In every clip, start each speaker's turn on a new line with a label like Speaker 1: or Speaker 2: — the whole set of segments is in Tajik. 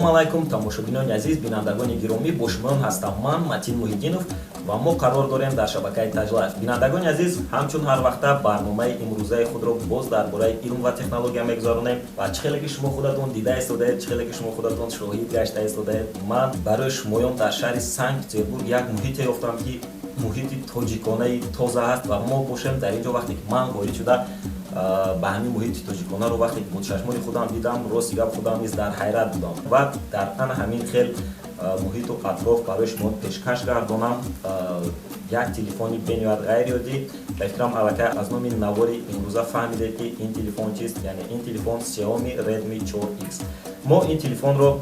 Speaker 1: Ассалому алайкум, тамошобинони азиз, бинандагони гиромӣ! Бо шумоён ҳастам ман, Матин Муҳиддинов, ва мо қарор дорем дар шабакаи Таҷлайф. Бинандагони азиз, ҳамчун ҳар вақта барномаи имрӯзаи худро боз дар бораи илм ва технология мегузаронем. Ва чӣ хеле ки шумо худатон дида истодаед, чӣ хеле ки шумо худатон шоҳид гашта истодаед, ман барои шумоён дар шаҳри Санкт Петербург як муҳите ёфтам, ки муҳити тоҷиконаи тоза аст. Ва мо бошем дар ин ҷо, вақте ки ман ворид шуда ба ҳамин муҳити тоҷиконаро вақте ки бо чашмони худам дидам, рости гап, худам низ дар ҳайрат будам. Ва дар ана ҳамин хел муҳиту атроф барои шумо пешкаш гардонам як телефони бениҳоят ғайриоддӣ. Ба фикрам, аллакай аз номи навори имрӯза фаҳмидед, ки ин телефон чист, яъне ин телефон Xiaomi Redmi 4X. Мо ин телефонро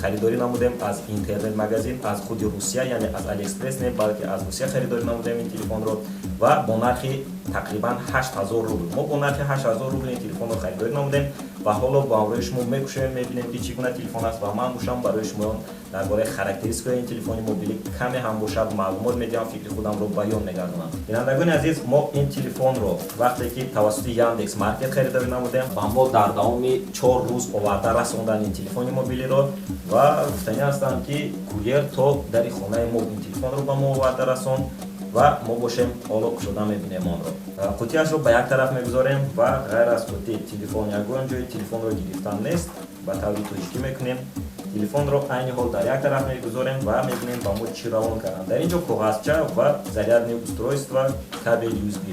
Speaker 1: харидорӣ намудем аз интернет-магазин, аз худи Русия, яъне аз Алиэкспресс не, балки аз Русия харидорӣ намудем ин телефонро ва бо нархи тақрибан 8000 рубл. Мо бо нархи 8000 рубл ин телефонро харидорӣ намудем ва ҳоло бо ҳамроҳи шумо мекушоем, мебинем, ки чӣ гуна телефон аст. Ва ман бошам, барои шумоён дар бораи характеристикаи ин телефони мобилӣ каме ҳам бошад маълумот медиҳам, фикри худамро баён мегардонам. Бинандагони азиз, мо ин телефонро вақте ки тавассути Яндекс Маркет харидорӣ намудем, ба мо дар давоми 4 рӯз оварда расонданд ин телефони мобилиро. Ва гуфтанӣ ҳастам, ки курьер то дари хонаи мо ин телефонро ба мо оварда расонд ва мо бошем, ҳоло кушода мебинем онро. Қутияшро ба як тараф мегузорем ва ғайр аз қутии телефон ягон ҷои телефонро гирифтан нест. Ба таври тоҷикӣ мекунем, телефонро айни ҳол дар як тараф мегузорем ва мебинем, ба мо чӣ равон карданд. Дар ин ҷо коғазча ва зарядное устройство, кабель USB.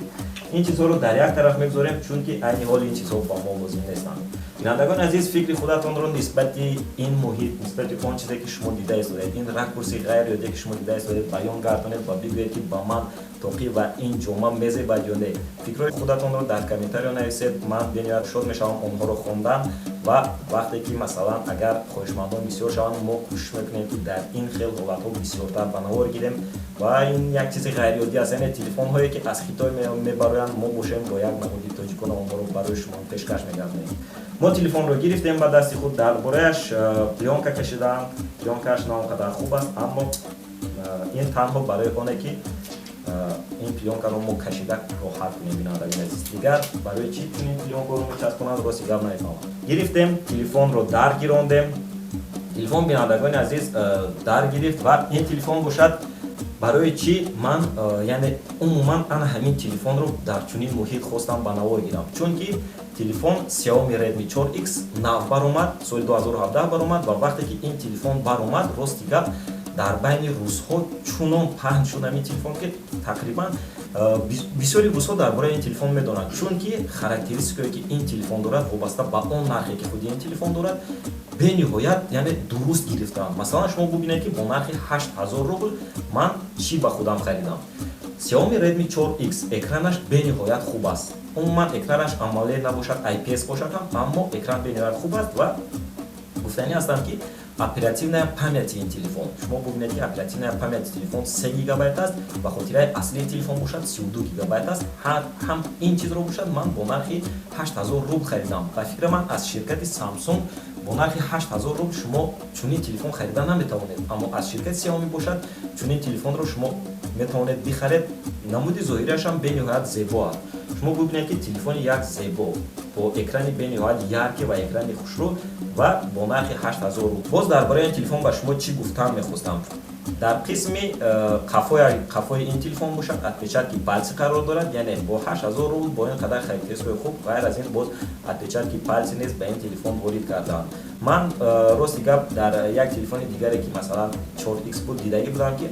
Speaker 1: Ин чизҳоро дар як тараф мегузорем, чунки айни ҳол ин чизҳо ба мо лозим нестанд. Бинандагони азиз, фикри худатонро нисбати ин муҳит, нисбати он чизе, ки шумо дида истодаед, ин ракурси ғайриоддие, ки шумо дида истодаед, баён гардонед ва бигӯед, ки ба ман тоқӣ ва ин ҷома мезебад ё не. Фикрҳои худатонро дар комментариё нависед, ман бениҳоят шод мешавам онҳоро хондан. Ва вақте ки, масалан, агар хоҳишмандон бисёр шаванд, мо кӯшиш мекунем, ки дар ин хел ҳолатҳо бисёртар ба навор гирем. Ва ин як чизи ғайриоддӣ аст, яъне телефонҳое, ки аз Хитой мебароянд, мо бошем, бо як намуди тоҷикона онҳоро барои шумо пешкаш мегардонем. Мо телефонро гирифтем ба дасти худ. Дар бораяш плёнка кашидаанд, плёнкааш на он қадар хуб аст, аммо ин танҳо барои оне, ки ин плёнкаро мо кашида роҳат кунем. Бинандагони азиз, дигар барои чӣ чунин плёнкаро мечаспонанд, рости гап, намефаҳмам. Гирифтем телефонро, дар гирондем телефон, бинандагони азиз, дар гирифт. Ва ин телефон бошад, барои чӣ ман, яъне умуман ана ҳамин телефонро дар чунин муҳит хостам ба навор гирам? Чунки телефон Xiaomi Redmi 4X нав баромад, соли 2017 баромад. Ва вақте ки ин телефон баромад, рости гап, дар байни русҳо чунон паҳн шуд ҳамин телефон, ки тақрибан бисёри русҳо дар бораи ин телефон медонанд, чунки характеристикое, ки ин телефон дорад, вобаста ба он нархе, ки худи ин телефон дорад, бениҳоят, яъне дуруст гирифтаанд. Масалан, шумо бубинед, ки бо нархи 8000 рубл ман чӣ ба худам харидам. Xiaomi Redmi 4X экранаш бениҳоят хуб аст. Умуман экранаш AMOLED набошад, IPS бошад ҳам, аммо экран бениҳоят хуб аст. Ва гуфтанӣ ҳастам, ки оперативная памяти ин телефон, шумо бубинед, ки оперативная памяти телефон 3 гигабайт аст ва хотираи аслии телефон бошад, 32 гигабайт аст. Ҳам ин чизро бошад, ман бо нархи 8000 рубл харидам. Ба фикри ман, аз ширкати Samsung бо нархи 8000 рубл шумо чунин телефон харида наметавонед, аммо аз ширкати Xiaomi бошад, чунин телефонро шумо метавонед бихаред. Намуди зоҳирияшам бениҳоят зебо аст. Шумо бубинед, ки телефони як зебо, бо экрани бениҳоят яркий ва экрани хушрӯ ва бо нархи 8000 рубл. Боз дар бораи ин телефон ба шумо чӣ гуфтан мехостам? Дар қисми қафои ин телефон бошад, отпечатки пальцы қарор дорад. Яъне бо 8000 рубл, бо ин қадар характеристикаи хуб, ғайр аз ин боз отпечатки пальцы низ ба ин телефон ворид кардаанд. Ман, рости гап, дар як телефони дигаре, ки масалан 4X буд, дидагӣ будам, ки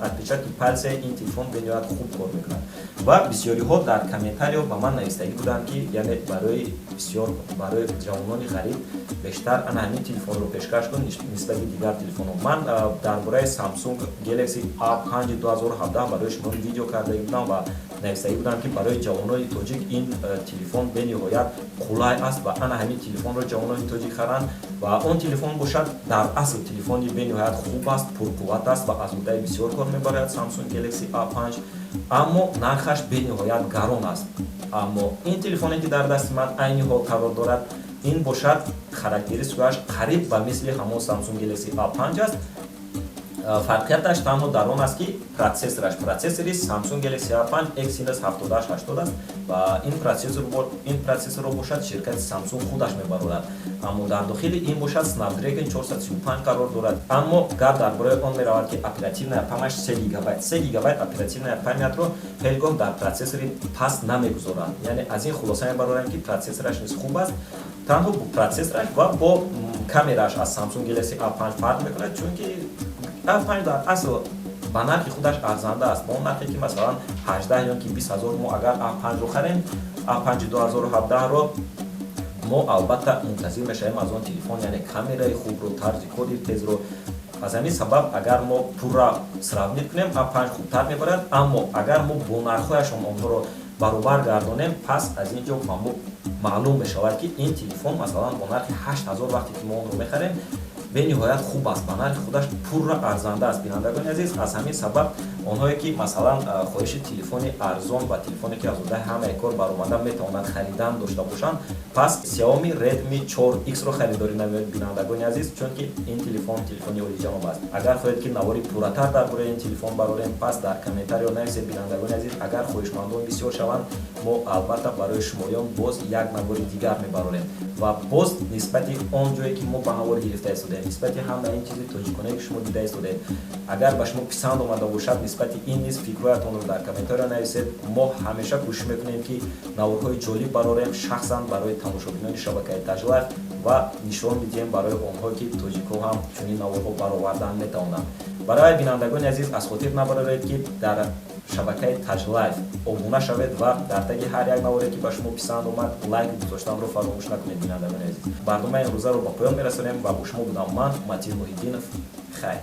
Speaker 1: отпечатки пальца ин телефон бениҳоят хуб кор мекунад. Ва бисёриҳо дар комментариё ба ман навистагӣ буданд, ки яъне барои бисёр, барои ҷавонони ғариб бештар ана ҳамин телефонро пешкаш кун нисбати дигар телефонҳо. Ман дар бораи Samsung Galaxy A5 2017 барои шумо видео карда будам ва навистагӣ будам, ки барои ҷавонони тоҷик ин телефон бениҳоят қулай аст ва ана ҳамин телефонро ҷавонони тоҷик харанд. Ва он телефон бошад, дар асл телефони бениҳоят хуб аст, пурқувват аст ва аз уҳдаи бисёр кор мебарад Samsung Galaxy A5, аммо нархаш бениҳоят гарон аст. Аммо ин телефоне, ки дар дасти ман айни ҳол қарор дорад, ин бошад, характеристикааш қариб ба мисли ҳамон Samsung Galaxy A5 аст. Фарқияташ танҳо дар он аст, ки процессораш процессори Samsung Galaxy A5 Exynos 7880 аст ва ин процессорро бошад, ширкати Samsung худаш мебарорад. Аммо дар дохили ин бошад, Snapdragon 435 қарор дорад. Аммо гап дар бораи он меравад, ки оперативная память 3 гигабайт. 3 гигабайт оперативная памятро ҳеҷ гоҳ дар процессори паст намегузоранд. Яъне аз ин хулоса мебарорем, ки процессораш низ хуб аст. Танҳо бо процессораш ва бо камераш аз Samsung Galaxy A5 фарқ мекунад, чунки A5 дар асл ба нархи худаш арзанда аст. Бо он нархе, ки масалан 18 ё ки 20 ҳазор мо агар A5-ро харем, A5 2017-ро, мо албатта мунтазир мешавем аз он телефон, яъне камераи хубро, тарзи кори тезро. Аз ҳамин сабаб, агар мо пурра сравнить кунем, A5 хубтар мебарад. Аммо агар мо бо нархҳояшон онҳоро баробар гардонем, пас аз ин ҷо ба мо маълум мешавад, ки ин телефон масалан бо нархи 8000, вақте ки мо онро мехарем, бениҳоят хуб аст, ба нархи худаш пурра арзанда аст. Бинандагони азиз, аз ҳамин сабаб онҳое, ки масалан хоҳиши телефони арзон ва телефоне, ки аз уҳдаи ҳамаи кор баромада метавонад, харидан дошта бошанд, пас Xiaomi Redmi 4X-ро харидорӣ намоед, бинандагони азиз, чунки ин телефон телефони олиҷаноб аст. Агар хоҳед, ки навори пурратар дар бораи ин телефон барорем, пас дар комментариё нависед, бинандагони азиз. Агар хоҳишмандон бисёр шаванд, мо албатта барои шумоён боз як навори дигар мебарорем ва боз нисбати он ҷое, ки мо ба навор гирифта истодаем, нисбати ҳама ин чизи тоҷиконае, ки шумо дида истодаед, агар ба шумо писанд омада бошад, нисбати ин низ фикрҳоятонро дар комментариё нависед. Мо ҳамеша кӯшиш мекунем, ки наворҳои ҷолиб барорем шахсан барои тамошобинони шабакаи Таҷлайф ва нишон бидиҳем барои онҳо, ки тоҷикҳо ҳам чунин наворҳо баровардан метавонанд. Барои бинандагони азиз, аз хотир набароред, ки дар шабакаи Таҷлайф обуна шавед ва дар таги ҳар як наворе, ки ба шумо писанд омад, лайк гузоштанро фаромӯш накунед. Бинандагони азиз, барномаи имрӯзаро ба поён мерасонем ва бо шумо будам ман, Матин Муҳиддинов. Хайр.